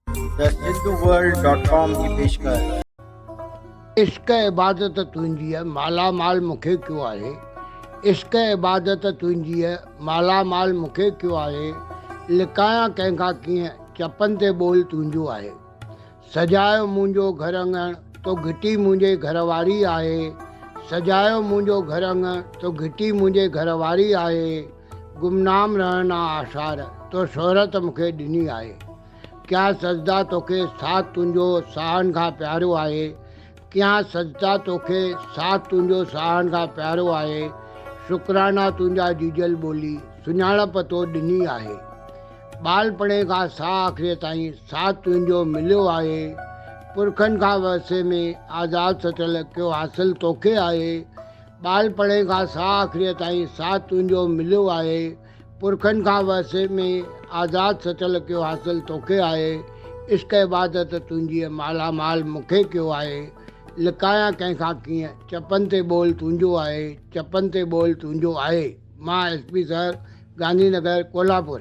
The Sindhu world dot com جي پيشڪش. عشق عبادت تنهنجيء مالا مال مون کي ڪيو آهي عشق عبادت تنهنجيء مالا مال مون کي ڪيو آهي لڪايان ڪنهن کان ڪيئن چپن تي ٻول تنهنجو آهي سجايو منهنجو گهر اڱڻ تو گهٽي منهنجي گهر واري آهي سجايو منهنجو گهر اڱڻ تو گهٽي منهنجي گهر واري آهي گمنام رهڻ آ آثار تو شهرت مون کي ڏني آهي. ڪيان سجدا توکي ساٿ تنهنجو ساهن کان پيارو آهي ڪيان سجدا توکي ساٿ تنهنجو ساهن کان پيارو آهي شڪرانا تنهنجا جيجل ٻولي سڃاڻپ تو ڏني آهي ٻالپڻي کان ساهه آخري تائين ساٿ تنهنجو مليو آهي پرکن کان ورثي ۾ آزاد سچل ڪيو حاصل توکي آهي ٻالپڻي کان ساهه آخريء تائين ساٿ تنهنجو مليو آهي. پرکن کان ورثي ۾ آزاد سچل ڪيو حاصل توکي آهي. عشق عبادت تنهنجيء مالا مال مون کي ڪيو آهي. لڪايان ڪنهن کان ڪيئن، چپن تي ٻول تنهنجو آهي، چپن تي ٻول تنهنجو آهي. مان S P sir, Gandhi Nagar, Kolhapur.